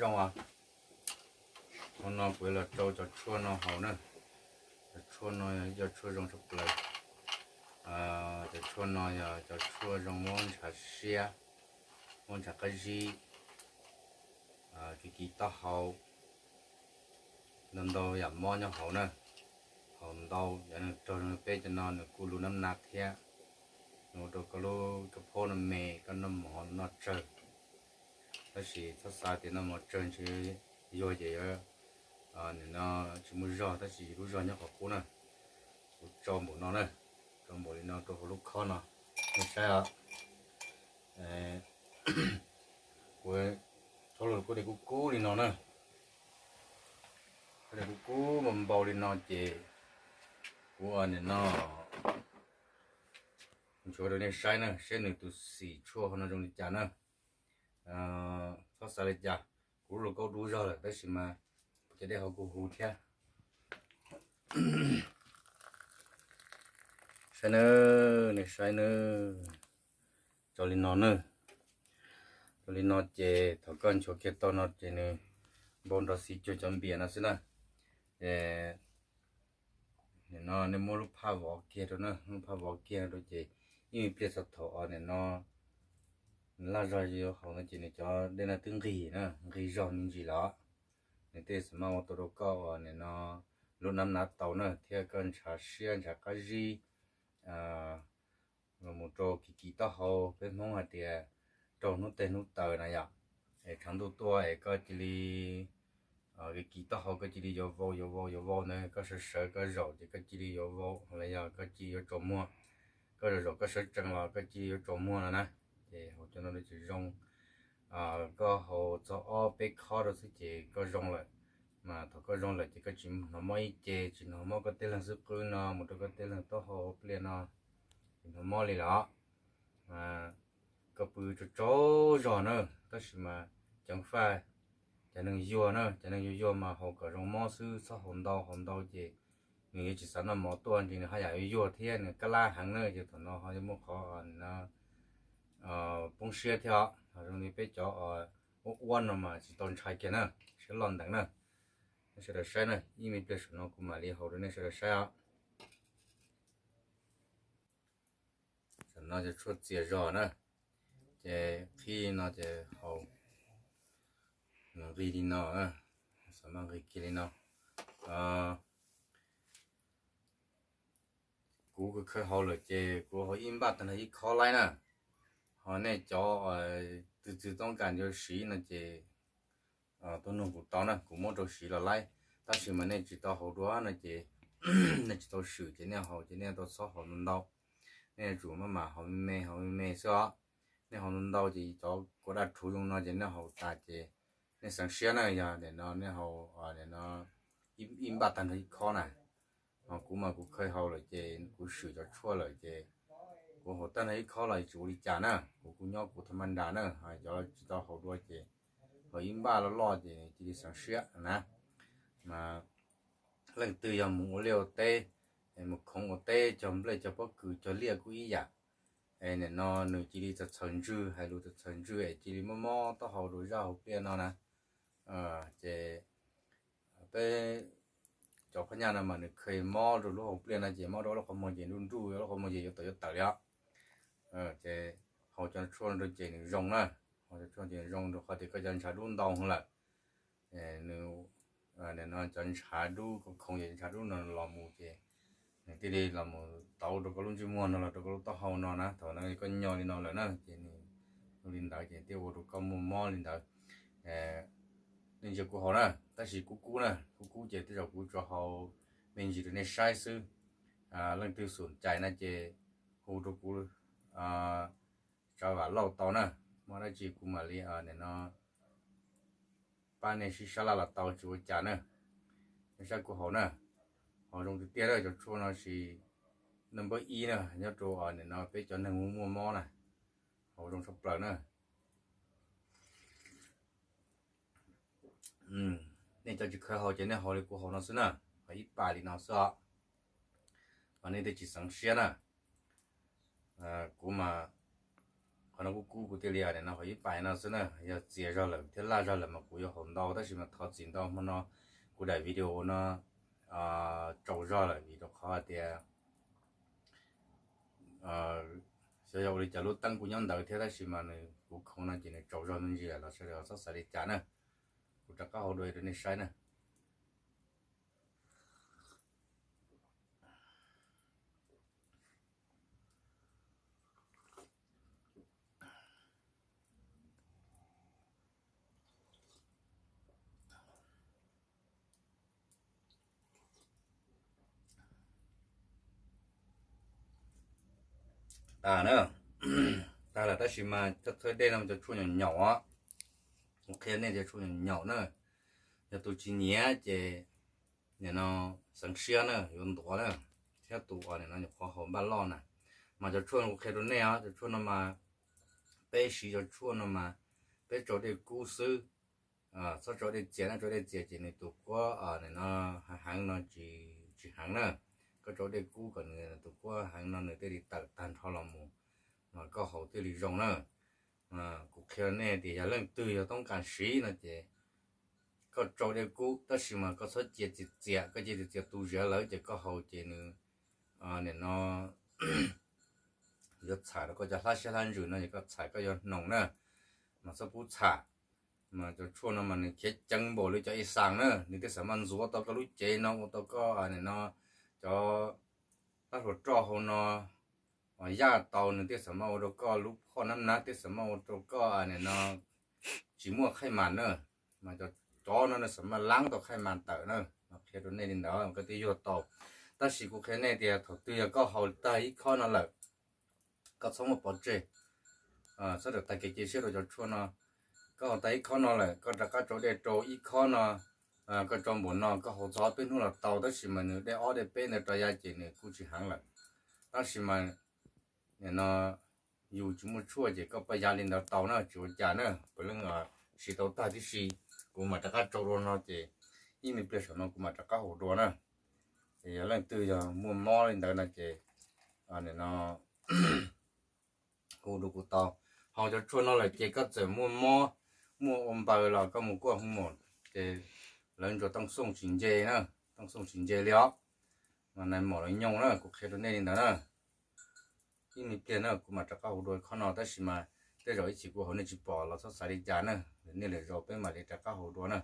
Zoo os, hmo no kuv yuav los rau cov tshuaj no haus na. Cov tshuaj no yog tshuaj zoo tshaj plaws. Cov tshuaj no yog cov tshuaj zoo muab ntshav siab, muab ntshav qab zib, kis kis taub hau, ntau ntau yam mob nyob hauv na. Haus ntau, yog nws raug zoo li peb cov no nws kuj lub nab na thiab, nws ua rau koj lub koj phaub no me, koj noj mov noj tsawg. Tab sis txhob xav tias noj mov tsawg ntshe yuag ces nim no tsis muaj zog, tab sis lub zog nyob qhov qub na. Kuv tso npaum no na, tso npaum li no rau hauv lub khob no, nej saib os. Kuv tso los kuj de kub kub li no na. Kuj de kub kub npau npau li no ces kuv nim no ntxuav rau nej saib na, saib nws tus xim tshuaj hauv no zoo li cas na. Txhob xav li cas, kuv lub lauj kaub dub zog lawm tab sis mas kuv cov dej hauv kuj huv thiab. Saib nawb, nej saib nawb. Tso li no na. Tso li no ces thaum koj ntxuav kiag tau no ces nws npau nrov xim cuag cov npias no xwb na. Ces nim no nej muab lub phaj vov kiag rau na, lub phaj vov kiag rau ces ib me pliag txog thaum nim no nws laj zog yuav haus no ces nws cov dej no twb nqig na, nqig zog me ntsis lawm. Nws thiaj xav maj ua tau rau koj nim no lub nab na tau na, thiab koj ntshav siab ntshav qab zib los mus rau kis kis taub hau, peb Hmoob hais tias raug hnub teg hnub taw na yom. Es tshav ntuj tuaj es koj cia li kis kis taub hau, koj cia li yuav vau yuav vau yuav vau ntawd, koj sawv sawv koj zaum ces koj cia li yuav vau los yog koj cia li yuav tsaus muag, koj zaum zaum koj sawv tsees los koj cia li yuav tsaus muag no na. Ces haus cov no tsis zoo. Koj haus txog ob peb khob rau xwb ces koj zoo lawm. Mas thaum koj zoo lawm ces koj tsis hnov mob ib ce, tsis hnov mob koj tej leeg xub qwb no mus rau koj tej leeg taub hau pliaj no, tsis hnov mob li lawm. Koj pw tsaug tsaug zog na, tab sis mas ceev faj, cov neeg yuag na, cov neeg yuag yuag mas haus kom zoo mob xwb, txhob haus ntau, haus ntau ces nws yuav tsis xav noj mov tuaj ntshe nws haj yam yuag yuag thiab nws kab lab heev na, ces thaum no ho yuav muaj qhov poob siab thiab os. Ho zoo li peb cov ua ua no mas tsis tau ntshai kiag na, siab loj ntev na. Nej sawv daws saib na, ib me pliag saum no kuv mam li haus rau nej sawv daws saib os. Tam no cov tshuaj txias zog na, ces qhib no ces haus, nws nqig li no, xav mas nqig kiag li no. Kuv khaws haus lawm ces kuv haus ib npaj tag nrho ib khob laib na. Ho nej cov twg twg toob kas yuav siv no ces tuaj nug kuv tau na, kuv muab rau siv los laib. Tab sis mas nej tsis tau haus dua no ces nej tsis tau swm ces nej haus ces nej tau txhob haus ntau ntau. Nej yuav tsum maj mam haus me me haus me me xwb os. Nej haus ntau ntau ces cov kua daj rhuv zoo no ces nej haus tas ces nej xeev siab na. Yog nim no nej haus nim no ib npaj tag nrho ib khob na, ho kuv mas kuv khaws haus lawm ces kuv swm cov tshuaj lawm ces kuv haus tag nrho ib khob los tsis ua li cas na, kuv kuj nyob kuv tha ma nra na. Cov tsis tau haus dua ces haus ib npaj loj loj ces cia li xeev siab na. Mas leej twg yog mus ua liaj ua teb, mus khoov ua teb, cog nplej cog pob kws cog liaj kuj ib yam. Es nim no nws cia li txhaws txhaws ntswg, hais lus txhaws txhaws ntswg es cia li mob mob taub hau rau zaj hauv pliaj no na. Ces peb cov phab nyaj no mas nws kheev mob rau lub hauv pliaj no ces mob rau ob lub qhov muag ces nruj nruj, ob lub qhov muag ces yuav tawm yuav tawm li os. Ces haus cov tshuaj no rau ces nws zoo na, haus cov tshuaj ces nws zoo rau qhov tias koj cov ntshav dub ntau heev lawm. Nws, nim no cov ntshav dub koj khoov ces ntshav dub no los mus ces nws thiaj li los mus tauv rau koj lub ntsej muag no los rau koj lub taub hau no na. Thaum no koj nyo li no lawm na ces nws ua li ntawd ces thiaj ua rau koj muaj mob li ntawd. Nej ntsia kuv haus na, tab sis kub kub na, kub kub ces tej zaum kuv tsuas haus me ntsis rau nej saib xwb. Leej twg xum cais na ces hu rau kuv tsav vam lauj tau na, muaj dab tsi kuv mam li nim no pab nej sib sab laj los tau tsis ua cas na. Nej saib kuv haus na, haus zoo tiag tiag na, cov tshuaj no sis number ib na nyob rau nim no peb cov neeg muaj mob na, haus zoo tshaj plaws na. Nej cov tsis khaws haus ces nej haus li kuv haus no xwb na, haus ib pas li no xwb os, mas nej thiaj tsis xeev siab na. Kuv mas Qhov no kuj kub kuv thiaj li nim no haus ib pais no xwb na, yog txias zog lawm thiab laj zog lawm mas kuv yuav haus ntau, tab sis mas thov txim ntau hmo no kuv daim video no tsaus zog lawm vim rau qhov hais tias xyov yog ua li cas lub teeb kuj nyob ntawd thiab, tab sis mas nws kuv khoov no ces nws tsaus zog me ntsis lawm los sawv daws txhob xav li cas na. Kuv rov qab haus dua rau nej saib na. Tag na, tag lawm tab sis mas thawj dej no cov tshuaj nyaum nyaum os. Kuv qhia nej tias tshuaj nyaum nyaum na, yog tus tsis nyiam ces nim no xeev siab na yuav ntuav na, thiab tus uas nim no nyuam qhuav haus npaj loj na. Mas cov tshuaj no kuv qhia rau nej os, cov tshuaj no mas peb siv cov tshuaj no mas peb tsau dej kub xwb, txhob tsau dej txias na, tsau dej txias ces nws tus kuab nim no heev heev no tsis heev na. Koj tsau dej kub kom nws tus kuab heev no nws thiaj li tawm tag nrho los mus, mas koj haus thiaj li zoo na. Kuv qhia nej tias yog leej twg yog toob kas siv no ces koj tsau dej kub tab sis mas koj txhob cia txias txias, koj cia txias txias tu ziav lawm ces koj haus ces nws nim no yuav txham rau koj cov hlab siab hlab ntsws no ces koj txham koj yuav hnoos na, mas txhob pub txham. Mas cov tshuaj no mas nws khiav ceev npaum li cov ib xaas na, nws thiaj xam maj ntxuav tau koj lub cev no, ua tau koj nim no cov hlab hluas roj hauv no yaj tau, nws thiaj xam maj ua rau koj lub phoj nab nab, thiaj xam maj ua rau koj nim no tsis muaj khaij mas na. Mas cov tsov no nws xam maj laab tau khaij mas tawm na. Mas qhia rau nej li ntawd koj thiaj yuag tau. Tab sis kuv qhia nej tias thaum twg yog koj haus tag ib khob no lawm, koj txhob muab pov tseg, txhob rau tag kev cia siab rau cov tshuaj no. Koj haus tag ib khob no lawm koj rov qab tsau dej rau ib khob no, koj tsau npaum no koj haus txog ob peb hnub los tau, tab sis mas nws dej ob dej peb ntawd rov ya ces nws kuj tsis heev lawm. Tab sis mas nim no yus tsis muaj tshuaj ces koj pab yav li ntawd tau na, tsis ua cas na, puav leej siv tau tag tib si. Kuv mam rov qab tsau dua no ces ib me pliag saum no kuv mam rov qab haus dua na. Ces yog leej twg yog muaj mob li ntawd no ces nim no hu rau kuv tau. Haus cov tshuaj no lawm ces koj txawm muaj mob, muaj ua npaws los koj mus kuaj hu mom ces lawv ntsuas tooj xooj tsis nce na, tooj xooj tsis nce li os. Mas nais mom los nyoos na, kuv qhia rau nej li ntawd na. Ib me pliag na kuv mam rov qab haus dua khob no, tab sis mas tej zaum ib chim kuv haus nej tsis pom los txhob xav li cas na. Nej lwm zaus peb mam li rov qab haus dua na.